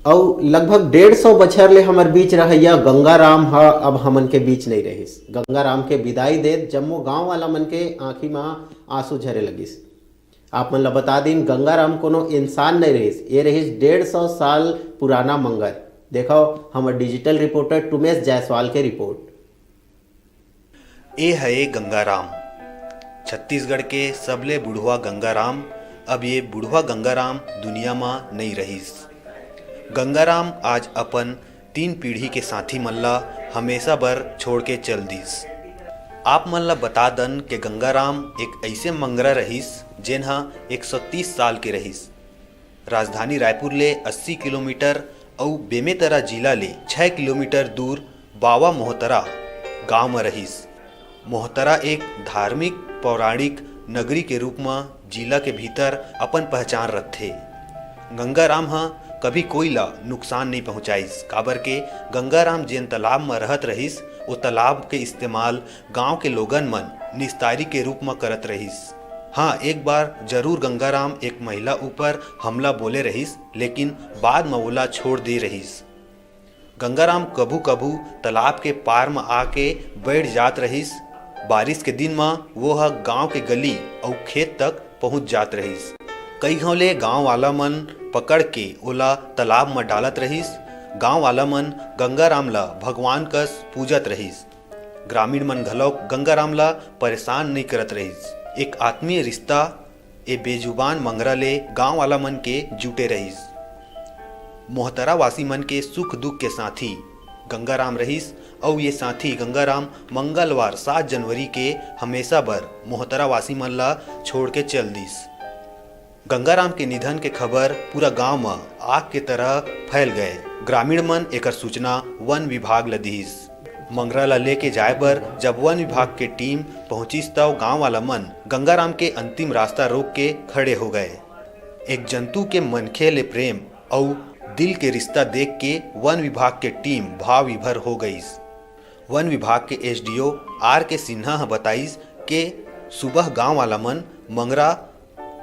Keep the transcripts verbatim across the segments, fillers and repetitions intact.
अउ लगभग डेढ़ सौ बछर ले हमर बीच रहइया गंगाराम ह अब हमन के बीच नइ रहिस। गंगाराम के बिदाई देत जम्मो गांव वाला मन के आंखी म आंसू झरे लगिस। आप मन ल बता दिन, गंगाराम कोनो इंसान नइ रहिस, ये रहिस डेढ़ सौ साल पुराना मंगर। देखव हमर डिजिटल रिपोर्टर टुमेश जायसवाल के रिपोर्ट। ए हये गंगाराम, छत्तीसगढ़ के सबले बुढ़वा गंगाराम। अब ये बुढ़वा गंगाराम दुनिया म नइ रहिस। गंगाराम आज अपन तीन पीढ़ी के साथी मन ला हमेशा बर छोड़ के चल दिस। आप मन ला बता दन के गंगाराम एक अइसे मंगरा रहिस, जेन ह एक सौ तीस साल के रहिस। राजधानी रायपुर ले अस्सी किलोमीटर अउ बेमेतरा जिला ले छह किलोमीटर दूर बावा मोहतरा गांव म रहिस। मोहतरा एक धार्मिक पौराणिक नगरी के रूप म जिला के भीतर अपन पहचान रखथे। गंगाराम ह कभी कोई ला नुकसान नइ पहुंचाइस, काबर के गंगाराम जेन तालाब म रहत रहिस, ओ तालाब के इस्तेमाल गांव के लोगन मन निस्तारी के रूप म करत रहिस। हां, एक बार जरूर गंगाराम एक महिला ऊपर हमला बोले रहिस, लेकिन बाद म ओला छोड़ दे रहिस। गंगाराम कभू-कभू तालाब के पार म आके बइठ जात रहिस। बारिश के दिन म वो ह गांव के गली अउ खेत तक पहुंच जात रहिस। कई घांव ले गांव वाला मन पकड़ के ओला तालाब म डालत रहिस। गांव वाला मन गंगाराम ल भगवान कस पूजत रहिस। ग्रामीण मन घलौक गंगाराम ल परेशान नइ करत रहिस। एक आत्मीय रिश्ता ए बेजुबान मंगरा ले गांव वाला मन के जुटे रहिस। मोहतरा वासी मन के सुख दुख के साथी गंगाराम रहिस, अउ ये साथी गंगाराम मंगलवार सात जनवरी के हमेशा बर मोहतरा वासी मन ला छोड़ के चल दिस। गंगाराम के निधन के खबर पूरा गांव म आग के तरह फैल गए। ग्रामीण मन एकर सूचना वन विभाग ल दिहिस। मंगरा ल लेके जाए बर जब वन विभाग के टीम पहुंचिस, तब गांव वाला मन गंगाराम के अंतिम रास्ता रोक के खड़े हो गए। एक जंतु के मनखे ले प्रेम अउ दिल के रिश्ता देख के वन विभाग के टीम भाव विभोर हो गईस। वन विभाग के एसडीओ आर के सिन्हा ह बताइस के सुबह गांव वाला मन मंगरा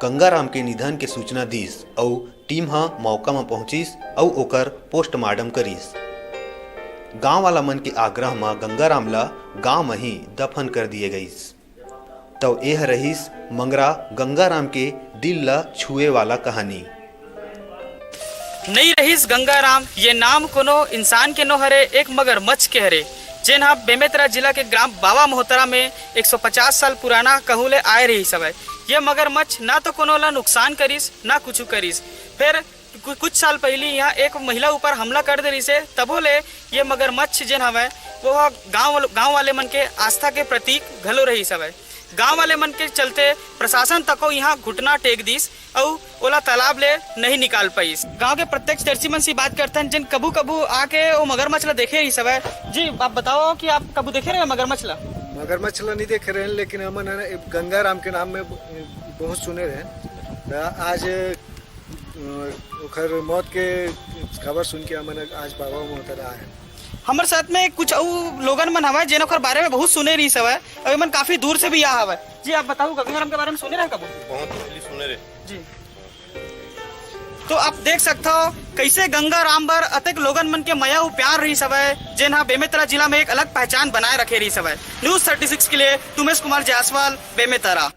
गंगाराम के निधन के सूचना दीस अउ टीम ह मौका म पहुंचिस अउ ओकर पोस्टमार्टम करिस। गांव वाला मन के आग्रह म गंगाराम ल गांव म ही दफन कर दिए गईस। तव एह रहिस मंगरा गंगाराम के दिल ल छुए वाला कहानी। नई रहिस गंगाराम, ये नाम कोनो इंसान के नो हरे, एक मगरमच्छ के हरे, जेन ह बेमेतरा जिला के ग्राम बावा मोहतरा में एक सौ पचास साल पुराना कहूं ले आए रहिस हवय। ये मगरमच्छ ना तो कोनो ला नुकसान करिस, ना कुछु करिस। फेर कु-, कुछ साल पहिली इहां एक महिला ऊपर हमला कर दे रहिस हे, तभो ले ये मगरमच्छ जेन हवय, वो ह गांव वालो, गांव वाले मन के आस्था के प्रतीक घलो रहिस हवय। गांव वाले मन के चलते प्रशासन तको इहां घुटना टेक दिस अउ ओला तालाब ले नहीं निकाल पाइस। गांव के प्रत्यक्षदर्शी मन से बात करथन, जेन कभू-कभू आके ओ मगरमच्छ ला देखे रहिस हवय। जी, आप बताओ कि आप कभू देखे रहे मगरमच्छ ला? मगरमच्छ ला नहीं देखे रहे, लेकिन हमन ह गंगाराम के नाम में ब-, बहुत सुने रहे। त आज, अ, ओखर मौत के खबर सुन के हमन आज बाबा मोहतरा आए। हमर साथ में कुछ अउ लोगन मन हवय, जेन ओखर बारे में बहुत सुने रहिस हवय, अउ एमन काफी दूर से भी आ हवय। जी, आप बताओ, गंगाराम के बारे में सुने रहे कबो? बहुत पहली सुने रहे। जी। तो आप देख सकथव, कैसे गंगाराम बर अतेक लोगन मन के मया अउ प्यार रहिस हवय, जेन ह बेमेतरा जिला में एक अलग पहचान बनाए रखे रहिस हवय। न्यूज़ थर्टी सिक्स के लिए टुमेश कुमार जायसवाल, बेमेतरा।